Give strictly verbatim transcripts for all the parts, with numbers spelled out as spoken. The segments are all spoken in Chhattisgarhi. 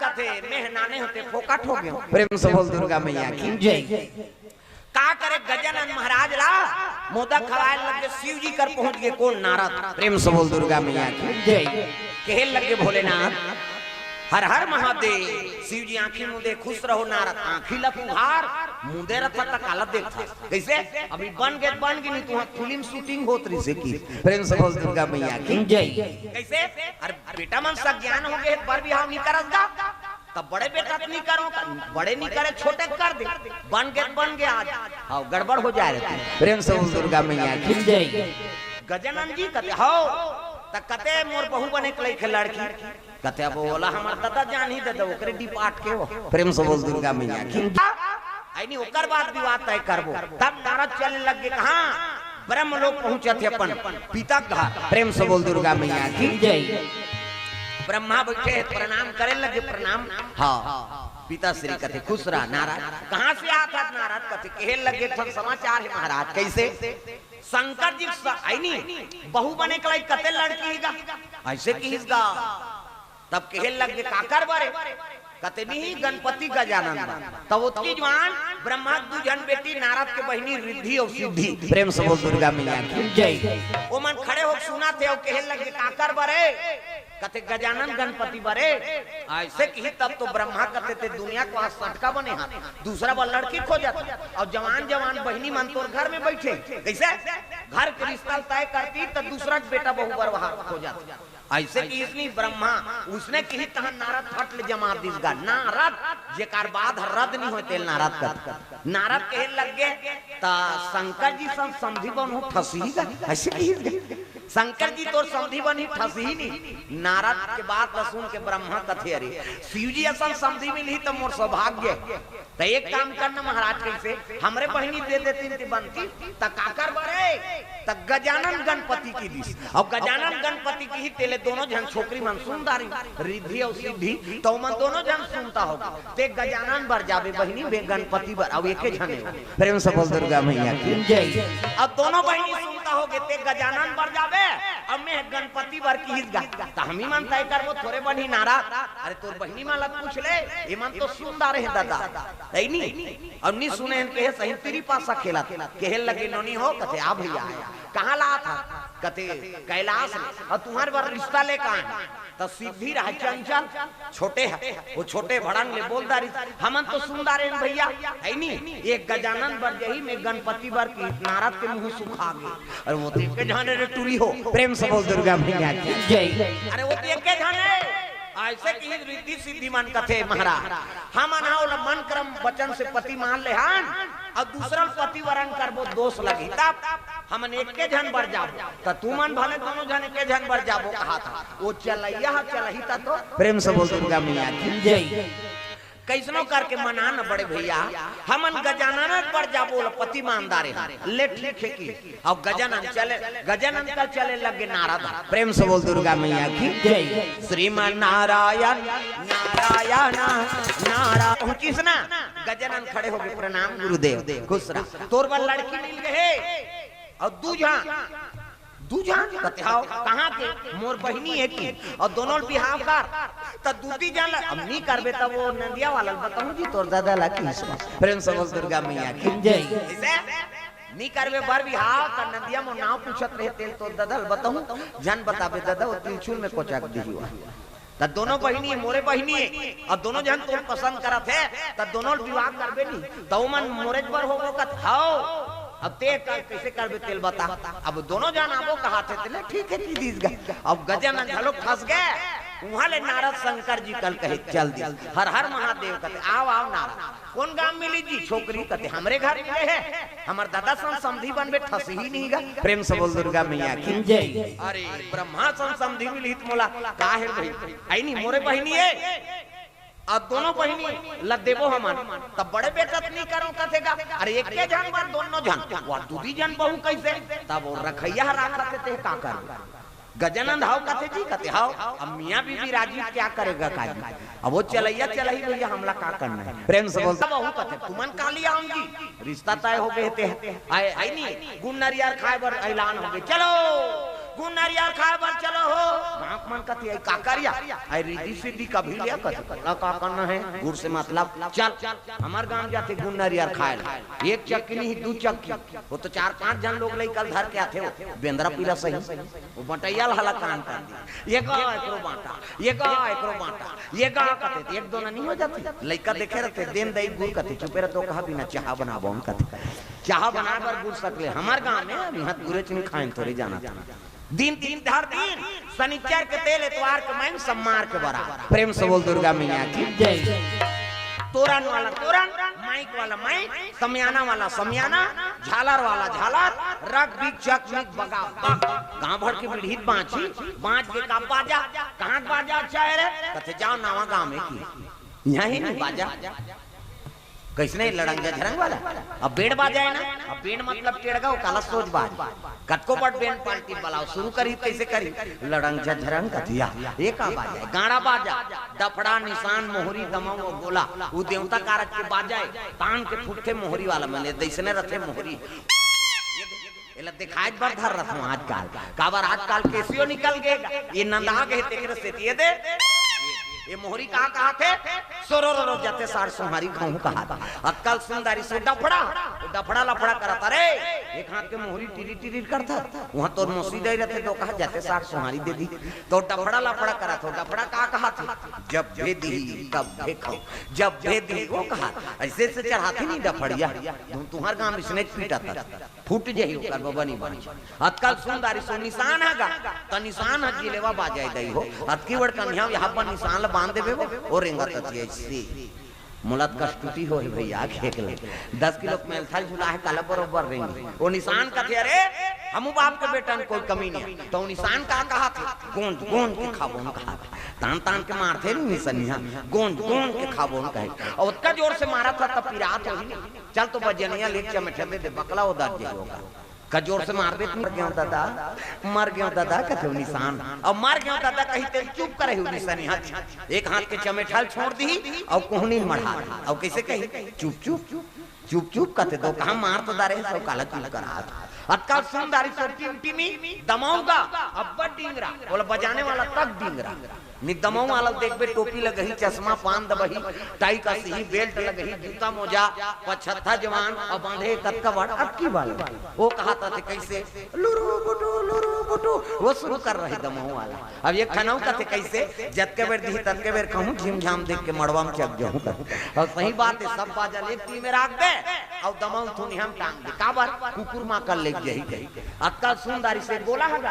कथे, "मेह नाने होते फोकट हो गयो।" प्रेम से बोल दुर्गा मैया की। जय। का करे गजानन महाराज ला मोदक खवाए लगे, शिव जी कर पहुंच गए। कौन? नारद। प्रेम से बोल दुर्गा मैया की। जय। कहे लगे भोलेनाथ, "हर हर महादेव।" शिव जी आंखी मुंदे, "खुश रहो नारद।" आंखी ला पुहार मुंदे रथा तक काला देखता। कैसे? अभी बन गए, बन गए नहीं, तुहां फिल्म शूटिंग होत रही से की। प्रेम से बोल दुर्गा मैया की। जय। कैसे? अरे बेटा मन सज्ञान हो गए, बर बिहाव नहीं करस गा। तब बड़े बेटा तो नहीं करो, बड़े नहीं करे, छोटे कर दे। बन गए, बन गए आज। हाँ, गड़बड़ हो जाए रहती। प्रेम से बोल दुर्गा मैया की। जय। गजानन जी कथे, "हो।" त कथे, "मोर बहू बने के लइके लड़की।" कथे, "अब ओला हमर दादा जान ही दे दे, ओकरे डिपार्ट के हो।" प्रेम से बोल दुर्गा मैया की। आई नहीं, ओकर बाद विवाह तय करबो। तब नारद चले लग गए, कहाँ? ब्रह्म लोक पहुंचत हे अपन पिता के घर। प्रेम से बोल दुर्गा मैया की। जय। ब्रह्मा बैठे हैं, प्रणाम करे लगे, "प्रणाम।" हाँ, पिता श्री कथे, "खुश रहा नारद।" "कहाँ से आत हस नारद?" कथे, "कहे लगे, एक ठन समाचार है महाराज।" "कैसे?" "शंकर जी स-, आई नी, बहू बने के लइके कथे लड़की ही गा।" ऐसे किहिस गा। तब कहे लगे, "काकर बरे?" कथे, "नहीं, गणपति गजानन बर।" तब ओतकी जवान ब्रह्मा के दू झन बेटी, नारद के बहिनी रिद्धि और सिद्धि। प्रेम से बोल दुर्गा मैया की। जय। ओमन खड़े होके सुनत हे और कहे लगे, "काकर बरे?" कथे, "गजानन गणपति बरे।" ऐसे किही तब तो ब्रह्मा कथे, "ते दुनिया के वहां सटका बने हस, दूसरा बर लड़की खोजत हस, और जवान जवान बहिनी मन तोर घर में बैठे, कैसे?" घर के रिश्ता तय करती त दूसरा के बेटा बहू बर वहां खोजत। ऐसे किहिस नी ब्रह्मा, उसने किही तहां नारद फट ले जमा दिस गा। नारद, जेकर बाद रद नहीं होय तेला नारद कथे। नारद कहे लग गए, "त शंकर जी सन समधी बनहूं, ठसही गा।" ऐसे किहिस गा। "शंकर जी तोर समधी बनही, ठसही नहीं।" नारद के बात ला सुन के ब्रह्मा कथे, "अरे, शिव जी असन समधी मिलही त मोर सौभाग्य हे।" त एक काम करना महाराज, कैसे? हमरे बहिनी दे देतिन ते बनती, त काकर बरे? त गजानन गणपति किहिस। और गजानन गणपति किही तेले दोनों झन छोकरी मन सुन डारिन, रिद्धि और सिद्धि, त ओमन दोनों झन सुनता होगा। ते गजानन बर जाबे बहिनी, मैं गणपति बर, अब एके झने हो। प्रेम से बोल दुर्गा मैया की। जय। अब दोनों बहिनी सुनता होगे, ते गजानन बर जाबे, अब मैं गणपति बर किहिस गा। त हमही मन तय करबो, थोरे बनही नारद। अरे तोर बहिनी मन ला पूछ ले, एमन तो सुन डारे हे दादा। तई नी? अब नी सुने हन, कहे सही तेरी पासा खेलत। कहे लगे नोनी हो, कथे, "आ भैया, आया।" "कहाँ ला आत हस?" कथे, "कैलाश ले।" "और तुम्हारे बर रिश्ता लेके आए हैं।" त सिद्धि रहा चंचल, छोटे हे, वो छोटे भड़ंग ले बोल डारिस, "हमन तो सुन डारे हन भैया, है नी? एक गजानन बर जही, मैं गणपति बर किहिस, नारद के मुंह सुखा गे।" अरे वो तो एके झने रे टूरी हो, प्रेम से बोल दुर्गा मैया की। जय। अरे वो तो एके झने। ऐसे किही रिद्धि सिद्धि मन कथे महाराज, "हमन हा ओला मन क्रम वचन से पति मान ले हन, और दूसरा ल पति वरण करबो, दोष लगही, तब हमन एके झन बर जाबो।" त तुमन भले दोनों झन एके झन बर जाबो कहा था, वो चलैया ह चलही त तो। प्रेम से बोल दुर्गा मैया की। जय। कैसनो करके मना न बड़े भैया, हमन गजानन बर जाबो, ओला पति मान डारे हन। ले ठीक हे कि। अब गजानन चले, गजानन का चले लगे नारद। प्रेम से बोल दुर्गा मैया की। जय। श्रीमान नारायण, नारायण, नारायण। पहुंचिस ना, गजानन खड़े होके, "प्रणाम गुरुदेव, खुश रहा, तोर बर लड़की मिल गए हे।" और दू झन, दू झन कथे, "हाव, कहाँ के?" "मोर बहिनी हे कि।" "और दोनों ल बिहाव कर।" त दूती झन ला, "अब नी करबे त वो नंदिया वाला ल बताहूं जी, तोर दादा ला किहिस।" प्रेम से बोल दुर्गा मैया की। जय। ऐसे नी करबे बर बिहाव, त नंदिया मोर नाव पूछत रहे, तेला तोर दादा ल बताहूं, झन बताबे दादा, वो त्रिशूल में कोचक दिही वा। त दोनों बहिनी हे, मोरे बहिनी हे, और दोनों झन तोर पसंद करत हे, त दोनों ल बिहाव करबे नी, त ओमन मोरेच बर होबो कथे, "हाव।" अब ते कर, कैसे करबे तेला बता। अब दोनों झन आबो कहा थे, तेला ठीक हे कि दिस गा। अब गजानन घलोक फंस गए, उहां ले नारद शंकर जी कल कहे चल दिस। "हर हर महादेव" कथे, "आव, आव नारद।" "कौन गांव मिली जी छोकरी?" कथे, "हमरे घर मिले हे, हमर दादा सन समधी बनबे, ठसही नहीं गा।" प्रेम से बोल दुर्गा मैया की। जय। अरे ब्रह्मा सन समधी मिलही त मोला का हे भाई, आई नी मोरे बहिनी हे, अब दोनों बहिनी ल देबो हमन, त बड़े बेटा त नी करो कथे गा। अरे एके झन बर दोनों झन, वो दूती झन बहू कैसे? तब वो रखैया ह राखत हे, ते का करबे? गजानन हाव कथे जी, कथे हाव। अब मियाँ बीबी राजी, क्या करेगा काजी? अब वो चलैया चलही भैया, हमला का करना हे? प्रेम से बोल। बहू कथे, "तुमन काली आऊंगी, रिश्ता तय हो गए ते।" आए, आई नी, गुड़ नरियर खाए बर ऐलान हो गए, चलो। गुड़ नरियर खाए बर चलो हो। बाप मन कथे, "आई का करिया? आई रिद्धि सिद्धि कभी लिया कर।" "ला का करना है? गुड़ से मतलब।" चल, हमर गांव जाथे गुड़ नरियर खाए ला। एक चक्की नहीं, दू चक्की। वो तो चार पांच झन लोग लइका ल धर के आथे, वो बेंदरा पीला सही। वो बटैया ल हला कान पान दी। "ये गा एकरो बांटा, ये गा एकरो बांटा, ये गा," कथे, एक दो ना नहीं हो जाथे। लइका देखे रहथे, "देन दई गुड़," कथे, "चुपे रह तो कहा बिना चाहा बनाबो," कथे। चाहा बनाए बर गुड़ सकले। हमर गांव में अभी हाथ गुरेच नहीं खाएन, थोड़ी जाना था। दिन तीन धर दिन, सनिचर के तेल, एतवार के माइन, सम्मार के बरा। प्रेम से बोल दुर्गा मैया की। जय। तोरन वाला तोरन, माइक वाला माइक, समियाना वाला समियाना, झालर वाला झालर, रग बिग चक मिग बगा बग। गांव भर के बिढ़ीत बांची, बांच के का बाजा, कहां के बाजा अच्छा है रे? कथे, "जाओ नवा गांव में की, यहां ही नहीं बाजा।" कइसने लड़ंग झझरंग वाला? अब बेंड बाजा है ना, अब बेंड मतलब टेड़गा, वो काला सोज बाज। कतको बड़ बेंड पार्टी बलाओ, शुरू करी, कइसे करी? लड़ंग झझरंग कथिया, ये का बाजा है? गाड़ा बाजा, डफड़ा, निसान, मोहरी, दमऊ अउ गोला, वो देवता कारज के बाजा है। तान के फुटथे मोहरी वाला मन, ये दइसने रथे मोहरी। एला दिखाए बर धर रथों आजकल, काबर आजकल केसियो निकल गे, ये नंदा गे, तेकरे सेती ये दे। ये मोहरी का कहाथे? सोरो रो रो जते सार सोहारी खाऊं कहाथे। अक्कल सुंदरी से डफड़ा, डफड़ा लफड़ा करत, अरे, एक हाथ के मोहरी टिरी टिरी करत, वहां तोर मौसी दे रहते तो कहा जते सार सोहारी दे दी, तो डफड़ा लफड़ा करत हो। डफड़ा का कहाथे? "जब भेदी तब देखो, जब भेदी," वो कहा, ऐसे से चढ़ाथे नहीं डफड़िया। तुम तुम्हार गांव में इसने पीटा था। फूट जही ओकर बबनी बनी। अतका सुंदर सो निशान ह गा, त निशान ह जिलेवा बाजाय दई हो। अतकी बड़ कन्या यहाँ पर निशान ल बांध देबे वो, ओ रेंगत अति ऐसी। मोला त कस्तुति होही भैया, खेक ले। दस किलो के मेलथल झुला है, काला बरोबर रेंगी। ओ निशान कथे, "अरे, हमू बाप के बेटा में कोई कमी नहीं।" त ओ निशान का कहाथे? "गोंज, गोंज के खाबो," कहाथे। तान, तान के मारथे नहीं निसनिया, "गोंज, गोंज के खाबो," कहे। अउ ओतका जोर से मारत ह, त पिरात होही नहीं। चल तो बजनिया ले चमेठा दे दे, बकला उदार जे होगा। का जोर से मार दे, "मर गयो दादा, मर गयो दादा," कथे ओ निशान। अउ "मर गयो दादा" कही तेल चुप करे हो निशानी हाथ। एक हाथ के चमेठा ल छोड़ दी अउ कोहनी मढ़ा दी। अउ कैसे कही? "चुप चुप, चुप चुप," कथे तो कहा मार तो दारे, सब काला चुप करा। अतका सुंदरी सो टिमटिमी दमाऊगा, अब्बड़ डिंगरा, बोला बजाने वाला तक डिंगरा। निदमऊ वाला देखबे, टोपी लगही, चश्मा पान दबही, टाई कसिही, बेल्ट लगही, जूता मोजा, पछत्था जवान, अउ बांधे कतका बड़ अक्की वाला। ओ कहाथे कैसे, "लुरु बुटु, लुरु बुटु," ओ शुरू कर रही दमऊ वाला। अब एक ठन अउ कथे कैसे, "जतके बेर दिही, ततके बेर कहूं, झिमझाम देख के मड़वा में चक जाहूं।" अउ सही बात हे, सब बाजा ल एक टीम में राख दे, अउ दमऊ थुनिया म टांग दे। काबर? कुकुर मां कर ले जही कही। अतका सुंदरी से गोला हगा।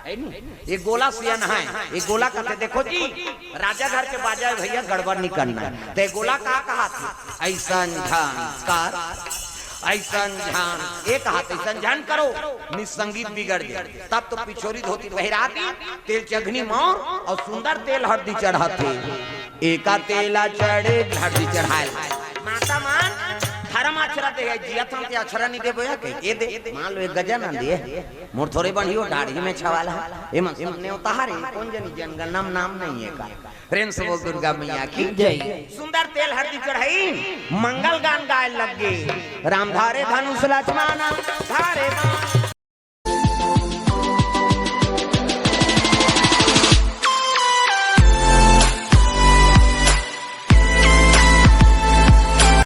है नी? ये गोला सियान है। ये गोला कथे, "देखो जी, राजा घर के बाजा हे भैया, गड़बड़ नहीं करना है।" ते गोला का कहाथे? "ऐसन झन कर, ऐसन झन," ये कहाथे, "ऐसन झन करो, नित संगीत बिगड़ जाए।" तब तो पिछोरी धोती पहिराती, तेल चघनी मौर अउ सुंदर तेल हरदी चढ़ाथे। एका तेला चढ़े हरदी चढ़ाए। माता मन धर्म अक्षरा दे, जिया थाम के अक्षरा नहीं देबो या कही, ये दे, मान लो एक गजा ना दे। मोर थोरे बनियो, दाढ़ी में छवाला। एमन सब नेवता हरे, कोन जनी जनगणना में नाम नहीं हे का? प्रेम से बोल दुर्गा मैया की। जय। सुंदर तेल हरदी चढ़ाई, मंगल गान गाए लग गे। "राम धारे धनुष लक्ष्मण धारे बाण।"